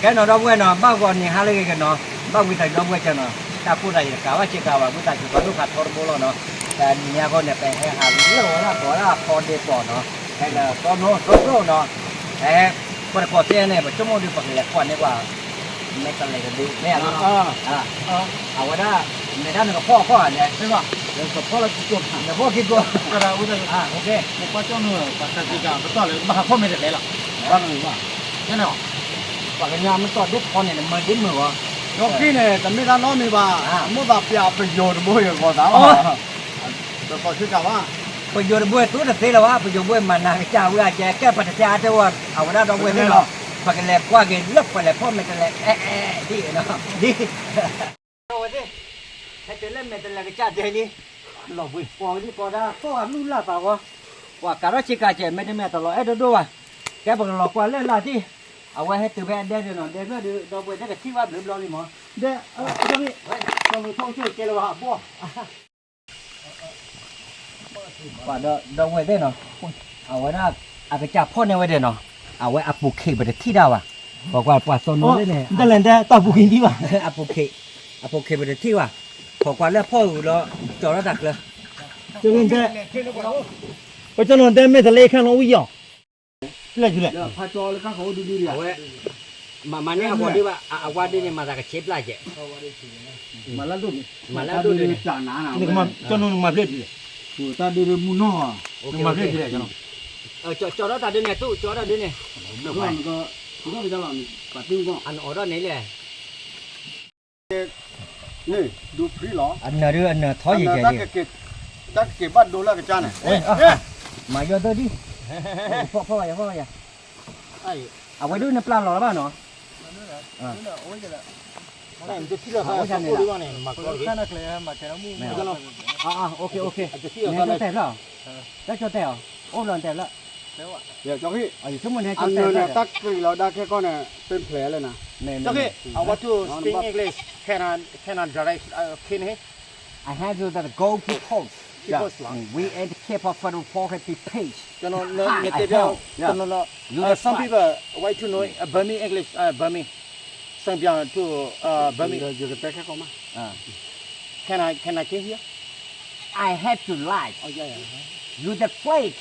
အဲၣ်နီၤ ဒီပုၢ်ဝဲၢ်နီၤ ဘၣ်ဂီၤနံၤဟါလၢအဂ့ၤကနီၤ, ဘၣ်ဝံသးစူၤဒီပုၢ်ဝဲၢ်ကနီၤ, တၢ်ကိၢ်တၢ်ဂီၤတကးဘၣ်စ့ကၤဘၣ် ဝံသးစူၤပှၤဒိၣ်ဖးထီတဘိလီၤနီၤ, တနံၤညါအဂီၢ်န့ၣ် ပဟဲဟးလၢအဂီၤလၢအဖီဒ့ပီၤနီၤ, ဟဲလၢစီၤနိစီၤနိနီၤ, ဟဲ ပှၤတကိးသ့ၣ်န့ၣ် ပဆိကမိၣ်ဒုး ပကလဲၤကွၢ်န့ၢ်ပှၤ မဲာ်တလဲၤတဒု မ့ၢ်ဧါ, အဝဲဒၣ် မဲာ်ဒၣ်နကဖီၣ်ခီၣ်လဲၣ်, နဖီၣ်ခံကိး, ပှၤကၠီနုာ်ပှၤတၢ်စ့ကၤ ပတီၢ်လၢဘၣ်ဟးဖီၣ်မဲာ်တလဲလီၤ, ဘၣ်မနုၤဘၣ်, ကန့ၣ်လီၤ, ပှၤကညီမ့ၢ်တီၢ်ဒ့ဖီန့ၣ် နမၤဒ့မုာ်ဂီၢ်, ဒီးက့န့ၣ် တမ့ၢ်တၢ်နီတမံၤဘၣ်, မိၢ်သးပျးပယီၤတဘိယဂီၢ်သး, ပယီၤတဘိသူတသ့လၢၤဘၣ်, ပယီၤဘိမၤနၤကစၢ်ဝံၤအကဲ ကဲပတတဲအါတဲဝဲ အဝဲဒၣ်ဒီပုၢ်ဝဲၢ်သ့ၣ်နီၤ, ပကလဲၤကွၢ်က့ၤလၢပှၤလဲၤဖီၣ်မဲာ်တလဲ အဲ အဲ ဒ်နီၤ, ဒ် ဒီပုၢ်ဝဲၢ်သ့ၣ်, ဟဲတုၤလၢမဲာ်တလဲကစၢ်ဒဲးလံ, လီၤဘှံးပိာ်ဝဲဒ်ပိာ်ဒၣ် သိၣ်အလူၢ်လၢ်သးဝီ, ပှၤကးထီၣ်ဆ့ကၤကဲး မ့တမ့ၢ်တလီၤအဲၣ်ဒိၣ်ဒိၣ်ဘၣ်, ကဲပကလီၤကွၢ်လၢလာ်တံၢ်, အဝဲဟဲတုၤဖဲအဒဲဒၣ်နီၤ, ဒဲဖျၢၣ်ဒုး ဒီပုၢ်ဝဲၢ်သ့ၣ်ကထံၣ်ဘၣ်ဘျုးဘျီလံမး, ဒဲ ဒီပုၢ်ဝဲၢ်သ့ၣ်နီၤ, အဝဲဒၣ် အကစၢ်ဖီၣ်န့ၢ်ဝဲဒၣ်နီၤ, အဝဲအပူၤခ့ပတထံၣ်တၢ်ဘၣ်, ပှၤကွၢ်ပှၤသိၣ်နိသ့ၣ်န့ၣ်, တၢ်ပူၤခ့, အပူၤခ့ပတထံၣ်ဘၣ်, ပှၤကွၢ်လၢဖီၣ်ဂုာ်လီၤ, ကၠီထီၣ်တၢ်ချၢ, ပကၠီနီၤဒဲမဲာ်တလဲခါနီၤဝံၤယီၤ, ဖျဲၣ်လဲၣ်, အဝဲ မၤန့ၢ်အဂီၤဒုးဘၣ်, အဝဲဒုးန့ၣ် မၤသးကဆ့ပျၢ်ကဲး, မၤလၢဒိၣ်န့ၣ်, ကၠီနီၤနမၤဖျဲၣ်ဒ်လဲၣ်, တၢ်ဒုးမုၢ်နီၢ်, နမၤဖျဲၣ်ဒ်လဲၣ်, ကၠီထီၣ်တၢ်ဒုးန့ၣ် တူၢ် ကၠီထီၣ်ဒုးန့ၣ်, အနအိးထီၣ်န့ၣ်လဲၣ်, န့ၣ် ဒိဖံလီၤ, အနၢၤဒုးအနၢၤထီယံၤကဲး, တၢ်ကက့ၤဘၣ်ဒိလၢအကစၢ်န့ၣ်, မၤယီၤသၢဒံၣ်, ဖီၣ်ဖီၣ်ယၤ ဖီၣ်ယၤ, အဝဲဒုးနပျၢ်လီၤလၢၤဘၣ်နီၤ, အိၣ်န့ၣ်, တၢ်ကၠီတဲာ်ဖျၢၣ်, တၢ်ကၠီတဲာ်အီၤ, အိၣ်လီၤတဲာ်ဖျၢၣ်, အနၢၤန့ၣ် တၢ်ကရံၣ်လီၤဒၣ်ခဲကီၢ်န့ၣ် ပ့ဖျဲးလၢနၤ, ကၠီ, I want to speak English, can I, can I direct, can I, I have to the go to post, we and the keep of federal pocket page, some people want to know Burmese English, Burmese, some people to Burmese, can I, can I came here? I have to lie. You the fake.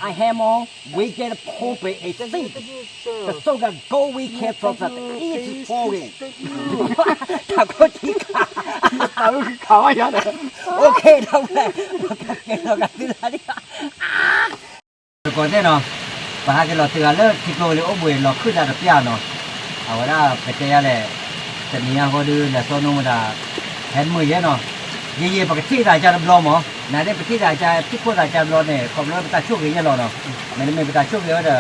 I have on wicked purple a seat. The so-called gold we came from the east foreign. တၢ်ခိၣ်ထံခါ, တၢ်ခိၣ်ထံခါဝဲယၤန့ၣ်, အိၣ်ခ့ဒီးဝဲ, ကဲလီၤကသံလၢဒ် တကိးသ့ၣ်နီၤ, ပဟးက့ၤလီၤတုၤဂၤလၢထံကျိလံ အိၣ်ဘှံးလီၤခုၣ်တၢ်တပျၢ်နီၤ, အဝဲဒၣ်ပတဲယၤလဲၣ်, တနံၤညါဃီဒုး လဲၤစီနိမတၤ, ဟဲမုာ်ယဲနီၤ, ယံာ်ယံာ်ပကထံၣ်သးကါတဘျီမး, နဒ့ပထံၣ်သးကါ ထံၣ်ခိၣ်သးကါတဘျီန့ၣ် ခီဖျိပတၢ်ဆိၣ်ဂ့ၤယဲလီၤနီၤ, မ့တမ့ၢ်ပတၢ်ဆိၣ်ဂ့ၤဝဲဒီး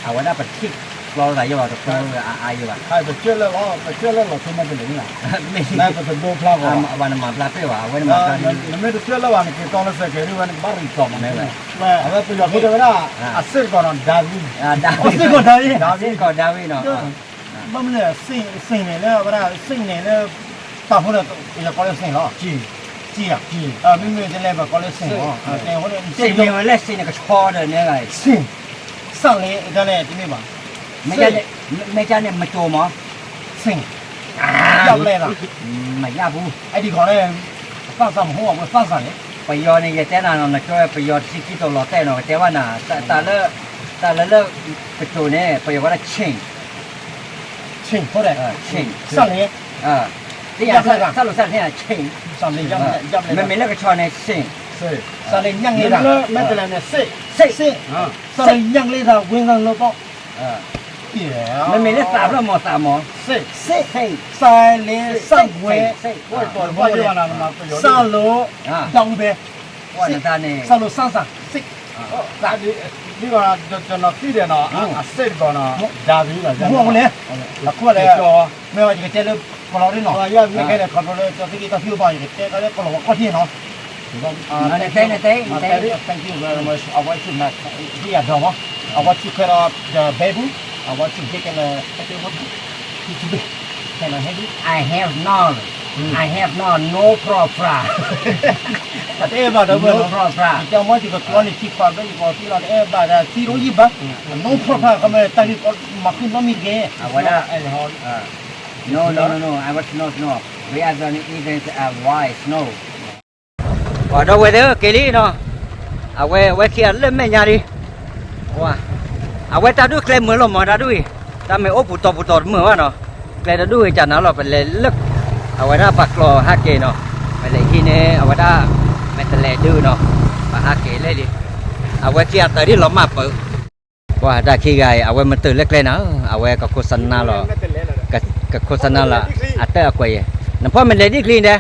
အဝဲဒၣ်ပထံၣ်ကျီသးယဲလီၤ တဖိအါအါယဲဘၣ်, ပကၢၢ်လၢလီၤ ပကၢၢ်လၢလီၤဆိမ့ၢ်တလၢန့ၣ်လီၤ, မ့ၢ်ပတဒိဖျါဃီ, အဝဲနမၤဖျါပ့ၢ်ဘၣ်, အဝဲနမၤဖျါ, နမ့ၢ်တကၢၢ်လၢဘၣ် နက့ၤတီလၢစဲးကဲၤဒ်ဝဲ နကဘၣ်ရံးကီးမး, အဝဲပယီၤဖိတဲဝဲဒၣ် အစ့ၢ်ကီးနီၤ ဒါဝံ, အစ့ၢ်ကီးဒါဝံ, ဒါဝံ, ဘၣ်မနုၤလဲၣ် စ့ၣ်န့ၣ်လၢဝဲဒၣ် စ့ၣ်န့ၣ်လၢ တၢ်ဖိန့ၣ် ယကိးလၢစ့ၣ်လီၤ, စ့ၣ်, မ့မ့ၢ်တလဲၣ် ပကိးလၢစ့ၣ်လီၤ, စ့ၣ်, စ့ၣ်, စ့ၣ်န့ၣ် တမ့ၢ်ဘၣ်, မ့ၢ်ကါန့ၣ် မကိၤမး, စ့ၣ်, ယါဘျဲၣ်လီၤ, မယါဘူး, အဲဒံးခီန့ၣ် သၣ်သးမဟိ အဝဲသၣ်သးန့ၣ်, ပယီၤန့ၣ် ယတဲနၤနီၤ နကၠီပယီၤတဆံခံတီၤလီၤတဲာ်နီၤ ကတဲဘၣ်နၤ, တၢ်လၢ တၢ်လၢလၢ ကတိၤန့ၣ် ပယီၤဝဲဒၣ် chain, သ့ၣ်ညါ သၣ်လိၤသၣ်န့ၣ် chain, မ့မ့ၢ်လၢကဆီန့ၣ် chain, စ့ၣ်, မဲတလဲန့ၣ် စ့ၣ်, စ့ၣ်, စ့ၣ်, မ့မ့ၢ်လၢသးဖျၢၣ်မီၤသးမီၤ, စ့ၣ်, စ့ၣ်, စ့ၣ်, စ့ၣ်, စလိၤ, ဒၣ်အူဘဲ, စလိၤစၣ်စၣ်, စ့ၣ်, ဒ်ကနီၤ သံဒဲးနီၤ အစ့ၣ်တကီးနီၤ ဒၣ်ဝံၤလီၤ, အခိၣ်လဲၣ်, မ့ၢ်ဝဲယကတဲလၢကလီၤရ့ၣ်နီၤ, မ့ၢ်ခဲလၢကလီၤရ့ၣ် ကသံၣ်ကသီဖံအိၣ်ဘၣ် ယကတဲလၢကလီၤဝဲကီၢ်ထံၣ်နီၤ, နတဲ နတဲ နတဲ thank you very much, I want to make, ဒ်ယၤဒီးမး, I want to cut off the bamboo, I want to make it a, can I help you? I have knowledge. I have no no problem. တအဲၣ်ဘၣ်ဒီးဝဲ no problem. ယကမီယကကျီန့ၣ် ခံခွးဘျဲယကီသံလီၤ တအဲၣ်ဘၣ်ဒီးသံရိယံၢ်ဘၣ် no problem ခီမ့ၢ်တၢ်ဂ့ၢ်ကီမၤဃုာ်နီတမံၤတက့ၢ် အဝဲဒၣ် no no no no I was no no we are the reason why snow ပှၤဒီပုၢ်ဝဲၢ်သ့ၣ်ဧၢ က့ၤလံနီၤ, အဝဲ အဝဲခံဂၤလၢမဲာ်ညါလံ, အဝဲတၢ်ဒူၣ်ကျဲမုာ်လီၤမး တၢ်ဒူၣ်အံၤ, တၢ်မ့ၢ်အိၣ်ပူၤတီၤပူၤတီၤတမုာ်ဘၣ်နီၤ, ကျဲတဒူၣ်အံၤ ကနၤလီၤ ပလဲၤလၢ အဝဲဒၣ်ပှၤကျီဟးက့ၤနီၤ, ပလဲၤဟံးန့ၢ် အဝဲဒၣ် မဲာ်တလဲၤဒုနီၤ, ပဟးက့ၤလဲၣ်လံ, အဝဲခံဂၤတၢ်ဒ်လီၤမၢ်ပၢၤ ပှၤတၢ်ခံဂၤအံၤ အဝဲမတုၤလၢကျဲနၤ, အဝဲကခိၣ်စနါလီၤ, ကခိၣ်စနါလီၤ, အတၢ်အကွဲးယဲ, နဖီၣ်မ့ၢ်လဲၤဒ်ကျံဒဲး,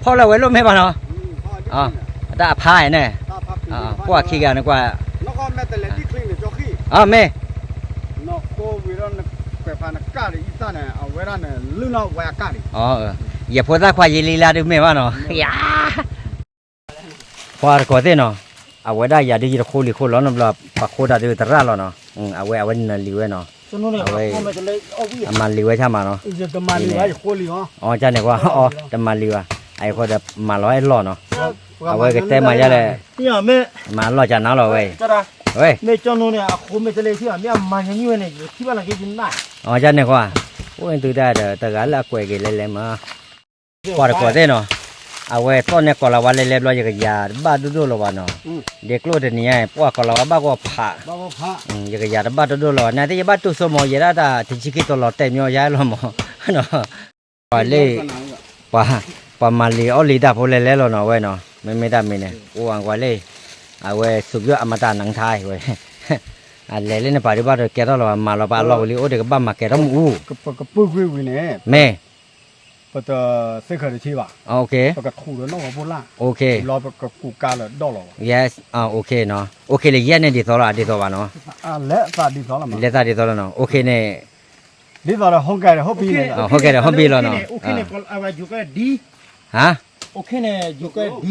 ဖီၣ်လၢဝဲလိၣ်မ့ၢ်ဘၣ်နီၤ, အတၢ်အဖါန့ၣ်, ကွၢ်ခံဂၤနကွၢ်, မ့ၢ်, ယဖိသၣ်ခွါယလံလၢဒုးမ့ၢ်ဘၣ်နီၤ, ယၤ ပှၤတကိးသ့ၣ်နီၤ, အဝဲဒၣ်ယၤဒုးယတဃိလံၤဃိလီၤနီတဘျီ, ပှၤဃိတၢ်ဒုးသရၣ်လီၤနီၤ, အဝဲ အဝဲနၢၤလံၤဝဲနီၤ, အဝဲ အမၤလံၤဝဲဆၣ်မးနီၤ, အီကန့ၣ်ကွၢ်, အီတမၤလံၤဘၣ်, အဃိဒီးမၤလီၤအဲၣ်လီၤနီၤ, အဝဲကတဲမၤယါလဲၣ်, မၤလီၤကနၤလီၤဝဲအံၤ, ဝဲ မ့ၢ်ကၠီနီၤန့ၣ် အဃိမ့ၢ်တလဲၤထံၣ်ဘၣ် မ့ၢ်အမၤညီနုၢ်ဝဲန့ၣ် ယထံၣ်ဘၣ်လီၤက့ၤယနၢ်, အီကန့ၣ်ကွၢ်, အိၣ်သုတၢ်ဒီး တဂၤလၢအကွဲးက့ၤလဲၤလဲၤမး ပှၤတကိးသ့ၣ်နီၤ, အဝဲသီၣ်န့ၣ်ကိးလီၤဝဲလဲၤလဲၤဘျီ ယကယၤတဘၣ်ဒိၣ်ဒိၣ်လီၤဘၣ်နီၤ, ဒ့ကျိၣ်တနံၤညါ ပှၤကိးလီၤဝဲဘၣ်ဂီၢ်ဖး, ယကယၤတဘၣ်ဒိၣ်ဒိၣ်လီၤဘၣ်, နသ့ၣ်ယဘၣ်တူၢ်စိမိၤ ယဲဒၣ်တၢ်တဆံခံတီၤလီၤတဲာ်မညီယါလီၤမး, ပှၤလၢ ပှၤမၤလံၤအီၣ်လံၤတၢ်ဖိလဲၤလဲၤလီၤနီၤဝဲနီၤ, မ့မ့ၢ်တၢ်မံၤန့ၣ် အိၣ်အကွၢ်လံ, အဝဲ สุดยอดอมตะ หนังไทย ဝဲ အလဲၤလၢနပာ်ဒံးဘၣ်ဒီးကဲထီၣ်လီၤဘၣ်, မၤလီၤပာ်အလီၢ်ဝံၤလံ အိၣ်ဒီးကဘၣ်မၤကဲထီၣ်မ့ၣ်အူ, ကပူၤကွံာ်ဝံၤန့ၣ် မ့ၢ် ပတသ့ၣ်ခၢၣ်တဆံဘၣ်, ပကထူးဒီးနီၣ်ဂီၤဖိလၢ်, လီၤပကကူးကါလၢဒီၣ်လီၤဘၣ်, အိၣ်ခ့နီၤ, အိၣ်ခ့လၢယဲၢ်န့ၣ်ဒ်သိးလီၤ ဒ်သိးဘၣ်နီၤ, လဲၤသးဒ်သိးလီၤနီၤ, အိၣ်ခ့န့ၣ် ဒ်သိးဒီး ဟိကဲဒီး ဟိဘံလီၤနီၤ, ဟါ, အိၣ်ခ့န့ၣ် တိၤကျိငီ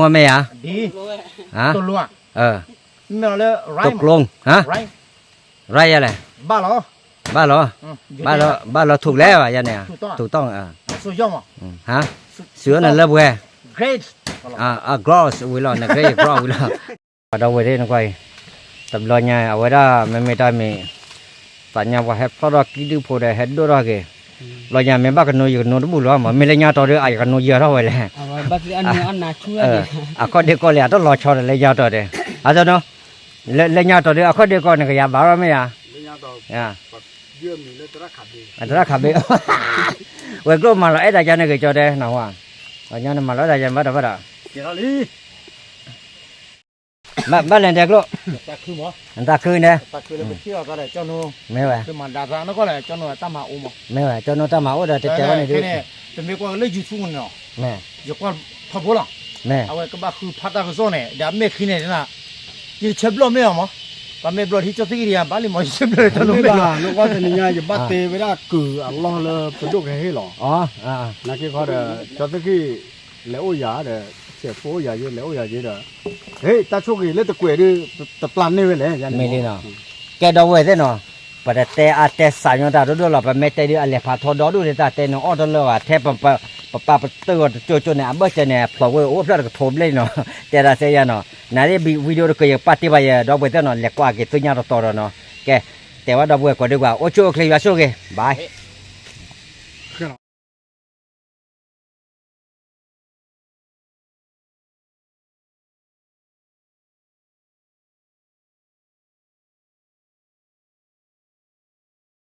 မ့ၢ်ဧါ, တိၤကျိ, ဟါ, ရၢ်ယလဲၣ်, ဘၣ်လီၤ, ဘၣ်လီၤ, ဘၣ်လီၤ ထုးလဲၣ်ဘၣ်ယဲန့ၣ်, ထုးတီၣ်, ဟါ, စူၤအီၣ်နလၢပှဲၤ, အ gross ဝံၤလီၤ န grade gross ဝံၤလီၤ, ပှၤဒီပုၢ်ဝဲၢ်သ့ၣ်နကွၢ်အံၤ, တဘျီညါ အဝဲဒၣ် မ့မ့ၢ်တၢ်မံၤ သးညါပှၤဟဲဖျီၣ်ထီၣ်ကံၣ်ဒုၣ်ဖိဒီး ဟဲဒိၣ်ထီၣ်က့ၤ, ဘျီညါမ့ၢ်ဘၣ်ကနိယကနိတဘူၣ်လီၤမး, မ့ၢ်လၢညါတီၤဒုး အယကနိယၢၤထီၣ်ဝဲလဲၣ်, အခီၣ်ဒ့ကီၢ်လံ အတလီၤဆီဒီးလၢညါတီၤဒဲး, အသိးနီၤ, လၢညါတီၤဒုး အခီၣ်ဒ့ကီၢ် နကယၤဘၣ်ထီၣ်မ့ၢ်ဧါ, သရၣ်ခးဘ့, ဝဲၤကျိၣ်မၤလီၤအဲၣ်တၢ်ကန့ၣ်ဂ့ၤကၠီတဲ, နဝၤ, ညါနမၤလီၤအဲၣ်တၢ်ကန့ၣ်ဘၣ်တဘၣ်ဒီး ဘၣ်လဲၤတဲကျိၣ်, နတၢ်ခုန့ၣ်, မ့ၢ်ဝဲ, မ့ၢ်ဝဲ, ကၠီနိတၢ်မၤအိၣ်ဒီးတဲဝဲန့ၣ်ဒုး, တမ့ၢ်ကွၢ်လၢ YouTube န့ၣ်လီၤ, ယကွၢ်ထီဘိလီၤ, အဝဲကဘၣ်ဃုဖးတၢ်ကစီၣ်န့ၣ် ဒီးအမဲာ်ခံန့ၣ်, ယဆၢဘျီၣ်မ့ၢ်အီၤမး, ပှၤမ့ၢ်ဘျီၣ်ထံကၠီသ့ၣ်ဂ့ၤတယၤ ဘၣ်လံမး ယဆၢဘျီၣ်လၢကၠီနိမ့ၢ်လီၤ, နကွၢ်တနံၤညါ ယဘၣ်တဲဝဲဒၣ်ကုၢ်အလီၢ်လၢပဒိၣ်ကဟဲဟ့ၣ်လီၤ, နာ်က့ခီဒီး ကၠီသ့ၣ်ဂ့ၤ လဲၤအိၣ်ယၤဒီး ဆဲးဖိအိၣ်ယၤယ့ လဲၤအိၣ်ယၤယ့ဒီး, ဟ့ၣ် တၢ်ဆိၣ်ဂ့ၤလၢတကွဲးဒုး တပျၢ်န့ၢ်ဝဲလဲၣ်, မ့ၢ်လံနီၤ, ကဲဒီပုၢ်ဝဲၢ်သ့ၣ်နီၤ, ပတတဲအါတဲစှၤညီတၢ်ဒိၣ်ဒိၣ်လီၤ, ပမ့ၢ်တဲဒုးအလဲၤဖးထီဒီဒိၣ်ဒံး တၢ်တဲန့ၣ်အီၣ်တလၢာ်ဘၣ်, ထဲပပာ်ပတုာ်အီၤတကၠိကၠိန့ၣ် အဘၢၣ်စၢၤန့ၣ် ဖျိးဝဲအိၣ်ဖျၢၣ်တကထိဘျဲၣ်နီၤ, တဲဒၣ်စဲယၤနီၤ, နၤဒ် video တကၢၢ် ယကပာ်တ့ၢ်ဘၣ်ယဲ ဒီပုၢ်ဝဲၢ်သ့ၣ်နီၤ, လဲၤကွၢ်က့ၤသ့ၣ်ညါတတီၤဒီးနီၤ, ကဲ, တဲဝဲဒီပုၢ်ဝဲၢ်ကိးဒုးကွၢ် အိၣ်ဆူၣ်အိၣ်ချ့ ယွၤဆိၣ်ဂ့ၤ, bye.